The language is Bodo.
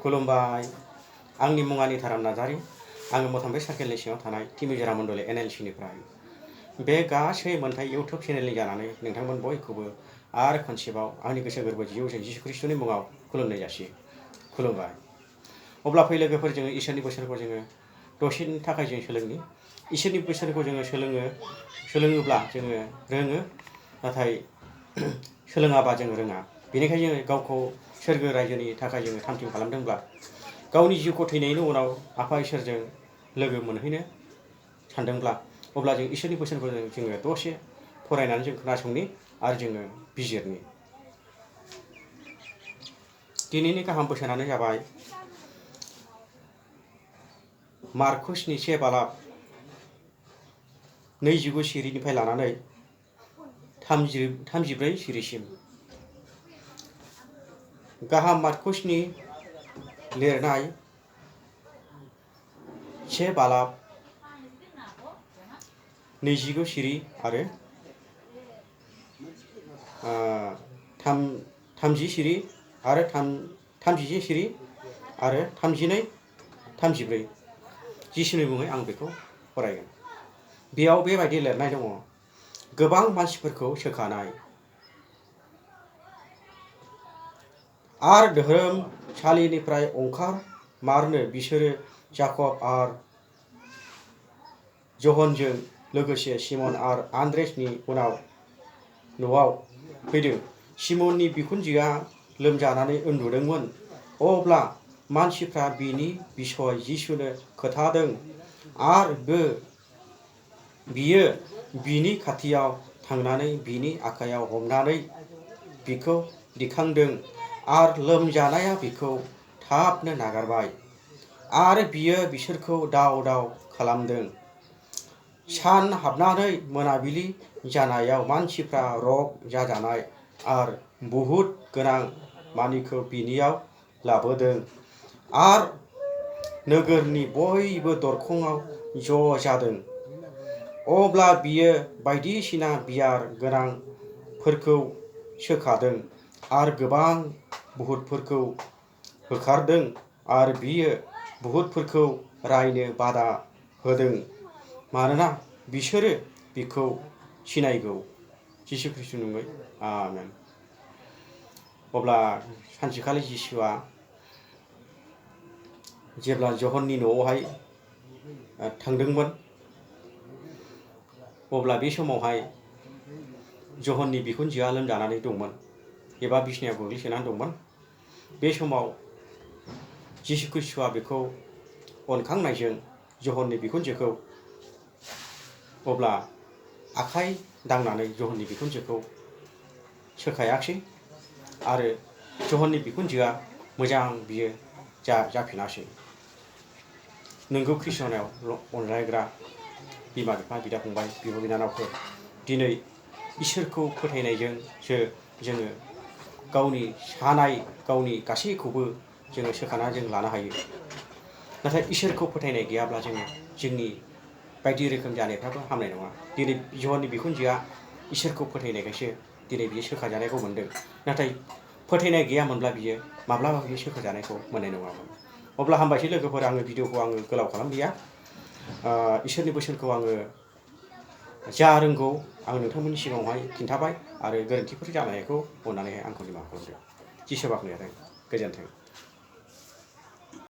खुलुमबाय आंनि मुङा निधाराम नार्जारी आङो मथामबे सार्केलनि सिङाव थानाय तिमिजरा मण्डली NLC-निफ्राय बे गासै मोनथाय इउटुब चेनेलनि जानानै नोंथांमोन बयखौबो आरो खनसेबाव आंनि गोसो गोरबो जिउजों जिसु ख्रिस्टनि मुङाव खुलुमनाय जासियो खुलुमबाय अब्ला फै लोगोफोर जोङो इसोरनि बोसोनखौ जोङो दसेनि थाखाय जों सोलोंनि इसोरनि बोसोनखौ जोङो सोलोङोब्ला जोङो रोङो नाथाय सोलोङाबा जों रोङा बेनिखायनो जोङो गावखौ सोरगो रायजोनि थाखाय जोङो थाम थिम खालामदोंब्ला गावनि जिउखौ थैनायनि उनाव आफा इसोरजों लोगो मोनहैनो सानदोंब्ला अब्ला जों इसोरनि बोसोनखौ जोङो दसे फरायनानै जों खोनासंनि आरो जोङो बिजिरनि दिनैनि गाहाम बोसोनानो जाबाय मार्कुसनि 1 बालाब 29 सिरिनिफ्राय लानानै 34 सिरिसिम गाहाम मार्कुसनि लिरनाय 1 बालाब 29 सिरि आरो 30 सिरि आरो 31 सिरि आरो 32 34 जिसुनि मुङै आं बेखौ फरायगोन बेयाव बेबायदि लिरनाय दङ गोबां मानसिफोरखौ सोखानाय आरो धोरोमसालिनिफ्राय ओंखारमारनो बिसोरो जाकब आरो जहनजों लोगोसे सिमन आरो आन्द्रेसनि न'आव फैदों सिमननि बिखुनजोआ लोमजानानै उन्दुदोंमोन अब्ला मानसिफ्रा बिनि बिसय जिसुनो खोन्थादों आरो बियो बिनि खाथियाव थांनानै बिनि आखायाव हमनानै बिखौ दिखांदों आरो लोमजानाया बिखौ थाबनो नागारबाय आरो बियो बिसोरखौ दाव दाव खालामदों सान हाबनानै मोनाबिलि जानायाव मानसिफ्रा रग जाजानाय आरो बुहुत गोनां मानिखौ बिनियाव लाबोदों आरो नोगोरनि बयबो दरखंआव ज' जादों अब्ला बियो बायदिसिना बियार गोनांफोरखौ सोखादों आरो गोबां बुहुतफोरखौ होखारदों आरो बियो बुहुतफोरखौ रायनो बादा होदों मानोना बिसोरो बिखौ सिनायगौ जिसु ख्रिस्टनि मुङै आमेन अब्ला सानसेखालि जिसुआ जेब्ला जहननि न'आवहाय थांदोंमोन अब्ला बे समावहाय जहननि बिखुनजोआ लोमजानानै दंमोन एबा बिसनायाव गोग्लैसोनानै दंमोन बे समाव जिसु ख्रिस्टआ बेखौ अनखांनायजों जहननि बिखुनजोखौ अब्ला आखाइ दांनानै जहननि बिखुनजोखौ सोखायाखिसै आरो जहननि बिखुनजोआ मोजां बियो जाफिनासै नोंगौ ख्रिस्टनाव अनलायग्रा बिमा बिफा बिदा फंबाय बिब' बिनानावफोर दिनै इसोरखौ फोथायनायजोंसो जोङो गावनि सानाय गावनि गासैखौबो जोङो सोखाना जों लानो हायो नाथाय इसोरखौ फोथायनाय गैयाब्ला जोङो जोंनि बायदि रोखोम जानायफ्राबो हामनाय नङा दिनै जहननि बिखुनजोआ इसोरखौ फोथायनायखायसो दिनै बियो सोखाजानायखौ मोन्दों नाथाय फोथायनाय गैयामोनब्ला बियो माब्लाबा बियो सोखाजानायखौ मोननाय नङामोन अब्ला हामबायसै लोगोफोर आङो भिडिअखौ आङो गोलाव खालामलिया इसोरनि बोसोनखौ आङो जा रोंगौ आं नोंथांमोननि सिगाङावहाय खिन्थाबाय आरो गोरोन्थिफोर जानायखौ अननानैहाय आंखौ निमाहा खालामदो जिसु बाख्नायथों गोजोन्थों